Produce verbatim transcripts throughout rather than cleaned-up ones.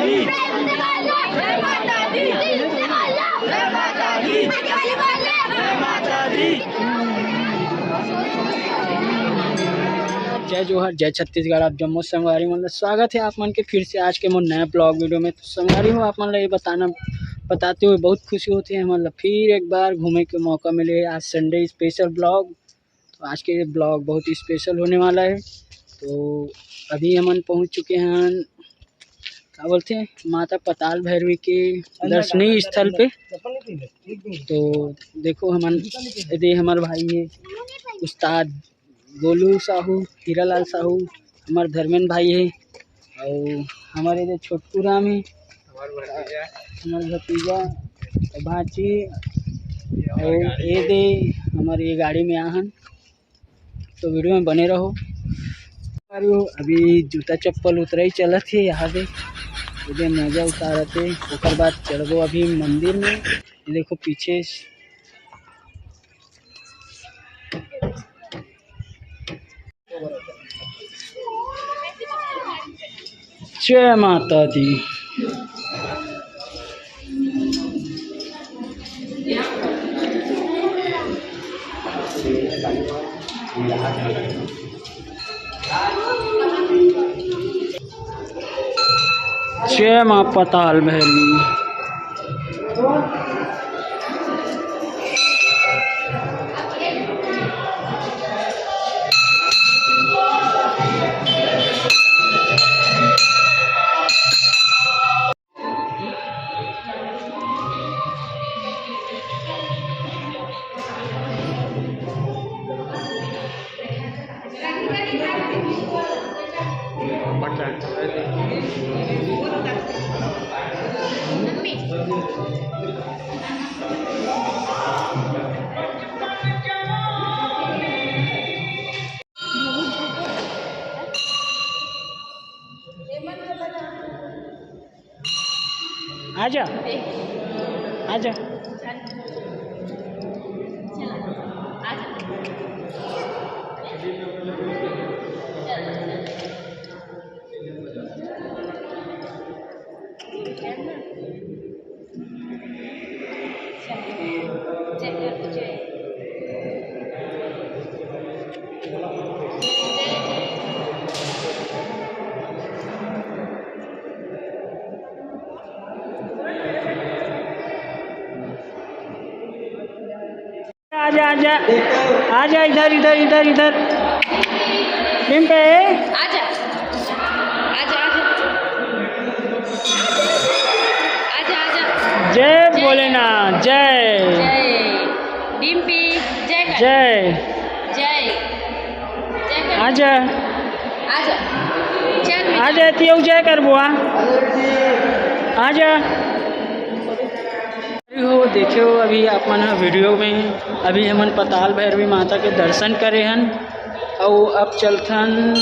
जय जोहार, जय छत्तीसगढ़। आप जम्मो संगवारी मन ला स्वागत है आप मन के फिर से आज के मोर नया ब्लॉग वीडियो में। तो संगवारी हो, आप मन ला ये बताना, बताते हुए बहुत खुशी होती है। हमन ला फिर एक बार घूमे के मौका मिले आज संडे स्पेशल ब्लॉग। तो आज के ब्लॉग बहुत ही स्पेशल होने वाला है। तो अभी हमन पहुंच चुके हैं, का बोलते हैं, माता पताल भैरवी के दर्शनीय स्थल पे। तो देखो, हमन, ये हमारे भाई है उस्ताद गोलू साहू, हीरालाल साहू, हमार धर्मेन भाई है, और हमारे जो छोटकू राम है, हमार भतीजा, भांची, और ये दे हमारे ये गाड़ी में आहन। तो वीडियो में बने रहो। अरे, अभी जूता चप्पल उतराई चलत है यहाँ से, उधर मजा उतारत है, ओकर बाद चढ़बो अभी मंदिर में। ये देखो पीछे। जय माता दी। जय माँ पताल भैरवी। आजा, आजा। आजा, आजा, आजा, इधर, इधर, इधर, इधर। डिम्पे। आजा, आजा, आजा। आजा, आजा। जय जय। भोलेनाथ, जय। जय। डिम्पी, जय कर। जय। जय। जय कर। आजा। आजा। चल बेटा। आजा, तियौ जय कर बुआ। आजा। हो, देखे हो अभी आप मन ह वीडियो में, अभी हमन पताल भैरवी माता के दर्शन करे हन, अउ अब चलथन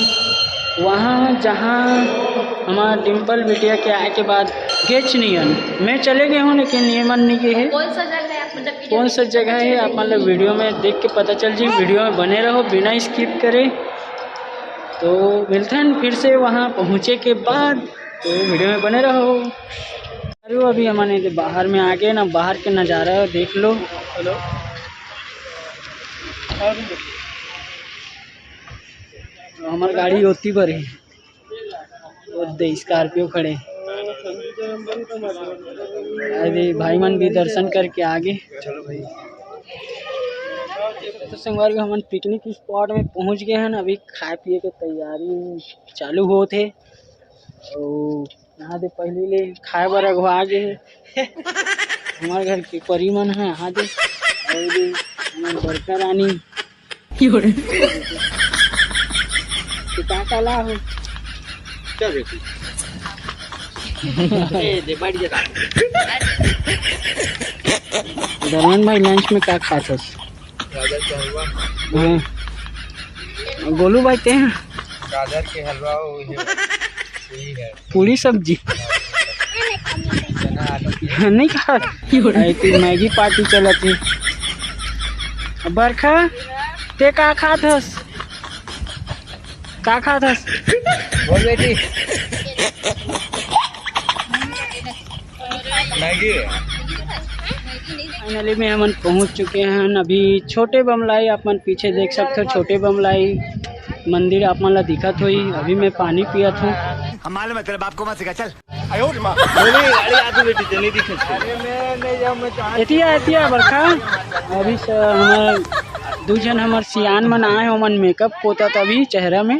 वहाँ, जहाँ हमार डिम्पल बिटिया के आए के बाद गेच नहीं हन। मैं चले गए हूँ, लेकिन ये मन नहीं गए है। कौन सा जगह है आप, मतलब कि कौन सा जगह है, आप मतलब वीडियो में देख के पता चल जी। वीडियो में बने रहो बिना स्किप करे। तो मिलथन फिर से वहाँ पहुँचे के बाद, तो वीडियो में बने रहो। अरे, अभी हमन एदे बाहर में आ गए ना, बाहर के नज़ारा देख लो। हेलो। हमार गाड़ी ओती बर है, वो दे स्कॉर्पियो खड़े। अरे, भाई मन भी दर्शन करके आ गए। चलो भाई। तो संगवारी हो, हमन पिकनिक स्पॉट में पहुंच गए हैं। अभी खाए पिए के तैयारी चालू होत हे। तो यहाँ दे पहली ले खाए बर अगवा गे हे। हमारे घर के परी मन है यहाँ दे। और भी हमारे बड़का रानी। तो का का ला हो? क्या बेटी? ए, दे, बैठ जा। दरमन भाई, लंच में का खात हस? गाजर के हलवा। हाँ। गोलू भाई, ते हैं? गाजर के हलवा, वो है, पूरी है। पूरी सब्जी? चना, आलू की। नहीं खा। आई थी मैगी पार्टी चलत है। बरखा, ते का खात हस? का खात हस? बोल बेटी। फाइनली में हमन पहुंच चुके हैं अभी छोटे बमलाई। आप मन पीछे देख सकते हो, छोटे बमलाई मंदिर आप मन ला दिखत होई। अभी मैं पानी पियत हूँ। हम मालूम है, तेरे बाप को मत सिखा, चल। एतिया, एतिया बरखा। अभी स-, हमर दू झन हमर सियान मन आए, ओमन मेकअप पोतत अभी चेहरा में।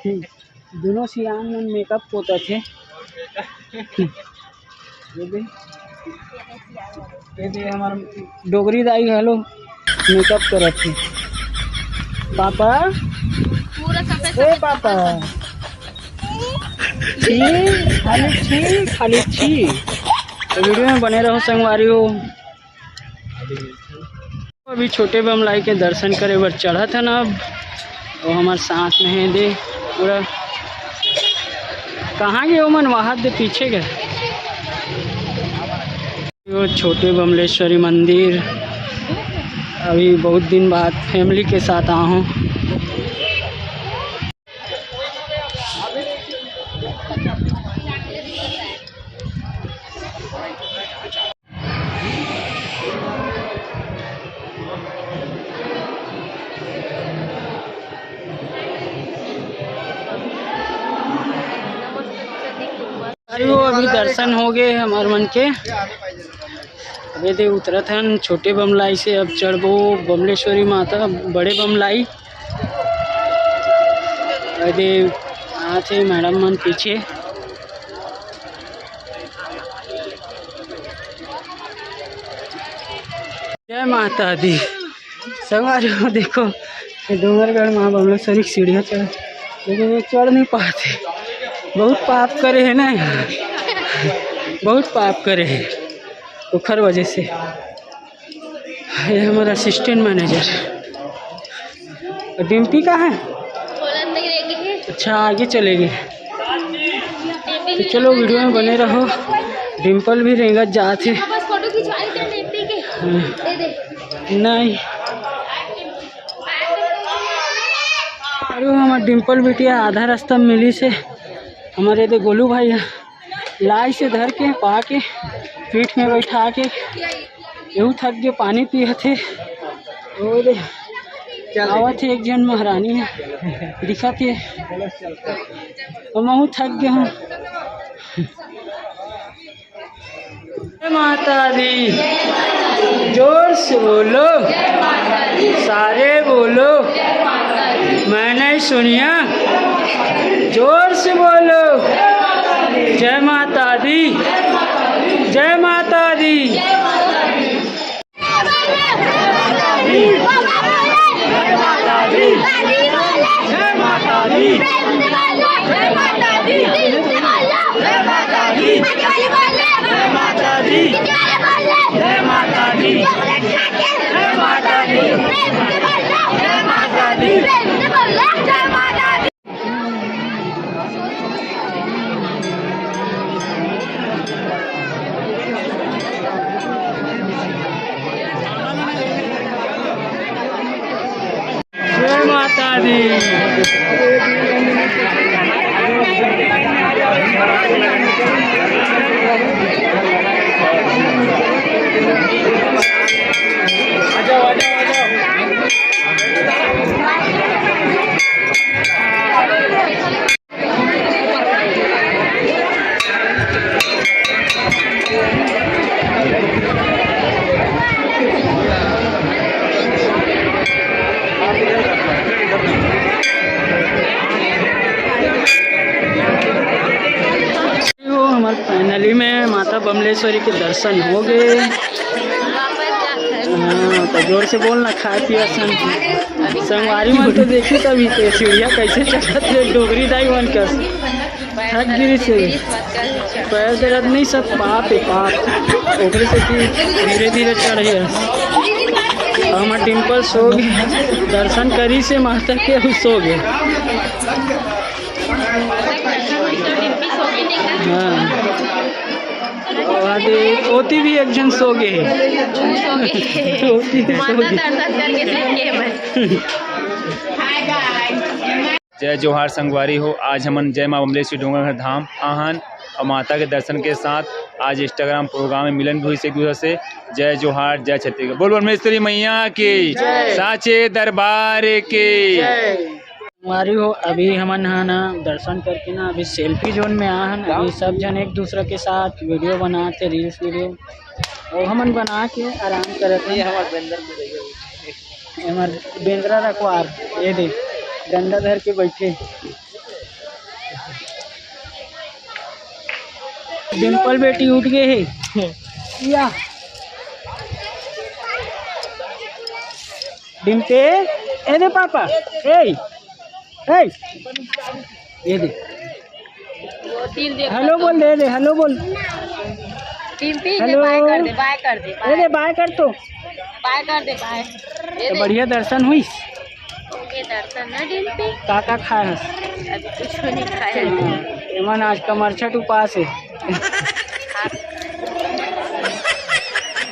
दोनों सियान मन मेकअप पोतत हे। ये दे, ये दे हमर डोगरी दाई घलो मेकअप करत हे। पापा, पूरा सफेद ए सफेद पापा, छी, खाली छी, खाली छी। तो वीडियो में बने रहो संगवारी हो। अभी छोटे बमलाई के दर्शन करे बर चढ़त हन। अब वो हमर साथ में हे दे पूरा। कहाँ गे ओमन? वहाँ दे पीछे गे। वो छोटे बमलेश्वरी मंदिर, अभी बहुत दिन बाद फैमिली के साथ आए हूँ। अरे वो अभी दर्शन हो गए हमार मन के। अबे दे उतरत हन छोटे बमलाई से, अब चढ़बो बमलेश्वरी माता बड़े बमलाई। अबे दे आथे मैडम मन पीछे। जय माता दी। संगवारी हो, देखो, ये डोंगरगढ़ माँ बमलेश्वरी की सीढ़ियाँ चढ़, लेकिन ये चढ़ नहीं पाते, बहुत पाप करे है ना यहाँ, बहुत पाप करे है, ओखर वजह से। ये हमारा असिस्टेंट मैनेजर। और डिम्पी कहाँ है? अच्छा, आगे चले गए। तो चलो, वीडियो में बने रहो। डिम्पल भी रेंगत जात हे। हाँ। नहीं। अरे, हमार डिम्पल बिटिया आधा रास्ता में मिलिस हे। हमारे दे गोलू भाई है। लाइस हे धर के, पा के, पीठ में बैठा के, एहू थक गे, पानी पियत हे। ओ दे, आवत हे एक झन महारानी हे, दिखत हे। अउ महू थक गे हूँ। जय माता दी, जोर से बोलो, सारे बोलो, मैं नहीं सुनिया, जोर से बोलो। जय माता दी, जय माता दी। जय माता दी। वो हमार finally में माता बमलेश्वरी के दर्शन हो गए। हाँ, तो जोर से बोलना, खाए पिए सन। संगवारी मन तो देखी तभी तो सीढ़िया कैसे चढ़त हे, डोगरी दाई मन कस। थक गिरी से। पैर दर्द नहीं, सब पाप है, पाप। ओकरे से कि धीरे धीरे चढ़ गया। और हमार डिम्पल सो गए, दर्शन करी से माता के, अभी सो गए। हाँ। और आगे ओती भी एक जन सो गए। ओती भी सो गए। जय जोहार संगवारी हो, आज हमन जय माँ बमलेश्वरी डोंगरगढ़ धाम आहन। और माता के दर्शन के साथ आज Instagram program में मिलन भी होइस एक दूसरा से। जय जोहार, जय छत्तीसगढ़। बोल बोल महेश्वरी मैया की, जय। साचे दरबार की। संगवारी हो, अभी हमन ह ना दर्शन करके ना अभी selfie zone में आ हन। अभी सब झन एक दूसरा के साथ video बनात हे, reels video, और हमन बना के आराम करत हन। ये हमर बेंदरा रखवार, ये दे, डंडा धर के बैठे। डिम्पल बेटी उठ गए हे। या। डिम्पे, ए दे पापा, ए, ए, ये दे। Hello बोल दे, दे, hello बोल। डिम्पी, hello। Bye कर दे, bye कर दे, ए दे, bye कर तो। Bye कर दे, bye। तो बढ़िया दर्शन हुई। ये दर्शन ना डिम्पी। का का खाए हस? अभी कुछ भी नहीं खाया। हाँ, एमन आज कमरछट उपास हे।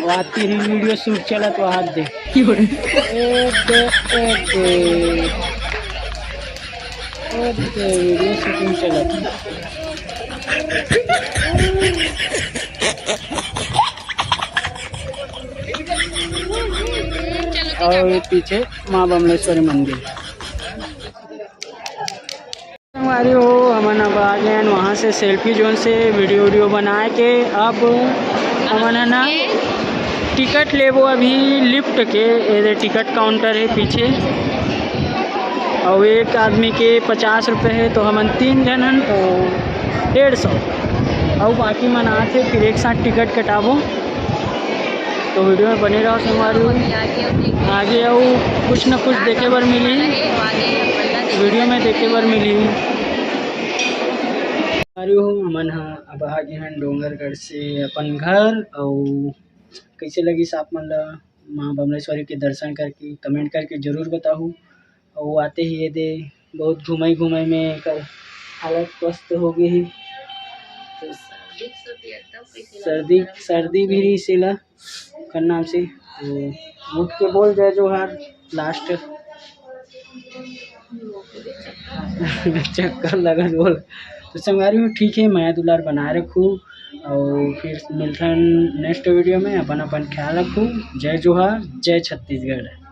वाती reel video shoot चलत वहां दे। ए दे, ए दे। ए दे, video shooting चलत। और ये पीछे माँ बमलेश्वरी मंदिर। संगवारी हो, हमन अब आ गए हैं वहाँ से, selfie zone से video वीडियो बनाए के। अब हमन है ना टिकट लेबो अभी lift के, ये दे टिकट counter है पीछे, और एक आदमी के पचास रुपये है, तो हमन तीन झन हन तो डेढ़ सौ, और बाकी मन आथे फिर एक साथ टिकट कटाबो। तो video में बने रहो संगवारी हो, आगे अउ कुछ न कुछ देखे बर मिली, video में देखे बर मिली। संगवारी हो, हमन ह अब आ गे हन डोंगरगढ़ से अपन घर। अउ कइसे लगिस आप मन ल माँ बमलेश्वरी के दर्शन करके, comment करके जरूर बताहू। अउ आते ही ये दे बहुत घुमाई घुमाई में एकर हालत पस्त हो गई है। तो सर्दी, सर्दी भी रही इसीला कर नाम से। तो उठ के बोल जय जोहार last। चक्कर लगत बोल। तो संगवारी हो, ठीक है, मया दुलार बनाए रखू और फिर मिलथन next video में। अपन अपन ख्याल रखू। जय जोहार, जय छत्तीसगढ़।